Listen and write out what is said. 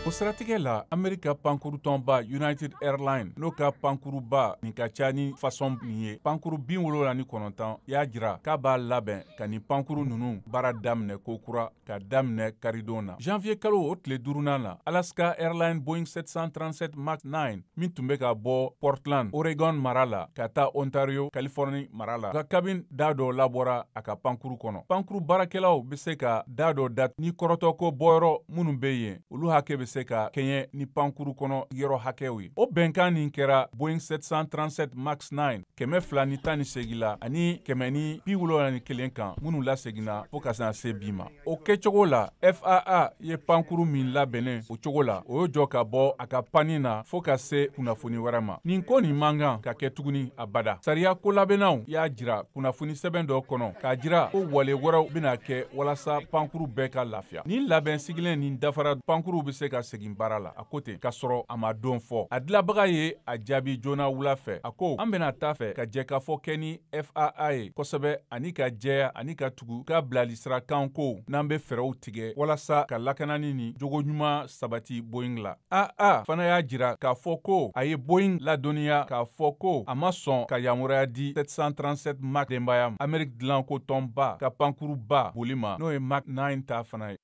O siratigɛ la, Amerika pankurutɔnba United Airlines, n'o ka pankuruba nin ka ca ni fasɔn min ye, pankuru 79, y'a jira k'a b'a labɛn ka nin pankuru ninnu baara daminɛ kokura ka daminɛ karidon na, janvier kalo o tile duurunan la. Alaska Airlines Boeing 737 Max 9 min tun bɛ ka bɔ Portland, Oregon mara la ka taa Ontario, Californie mara la, ka kabini da dɔ labɔra a ka pankuru kɔnɔ. Pankuru baarakɛlaw bɛ se ka da dɔ dat ni kɔrɔtɔko bɔyɔrɔ minnu bɛ yen, olu hakɛ bɛ se ka kɛɲɛ ni pankuru kɔnɔ yɔrɔ hakɛw ye. O bɛnkan nin kɛra Boeing 737 Max 9 218 la ani 171 kan minnu laseginna fo ka se bi ma. O kɛcogo la, FAA ye pankuru min labɛnnen o cogo la, o y'o jɔ ka bɔ a ka panni na fo ka se kunnafoni wɛrɛ ma. Nin ko nin man kan ka kɛ tuguni abada. Sariya kolabɛnnaw y'a jira kunnafoni sɛbɛn dɔ kɔnɔ k'a jira ko wale wɛrɛw bɛna kɛ walasa pankuru bɛɛ ka lafiya. Nin labɛn sigilen nin dafara, pankuruw bɛ se ka segin baara la, a ko ten, k'a sɔrɔ a ma don fɔ. A dilabaga ye a jaabi joona wula fɛ, a ko an bɛna taa fɛ ka jɛkafɔ kɛ ni FAA ye kosɛbɛ ani ka jɛya ani ka tugu ka bilalisirakan ko n'an bɛ fɛɛrɛw tigɛ walasa ka lakanani ni jogo ɲuman sabati Boeing la. AA fana y'a jira k'a fɔ ko a ye Boeing ladɔnniya k'a fɔ ko a ma sɔn ka yamaruya di 737 Max denbaya ma, Amerique dilanko tɔnba ka pankuruba boli ma, n'o ye Max 9 ta fana ye.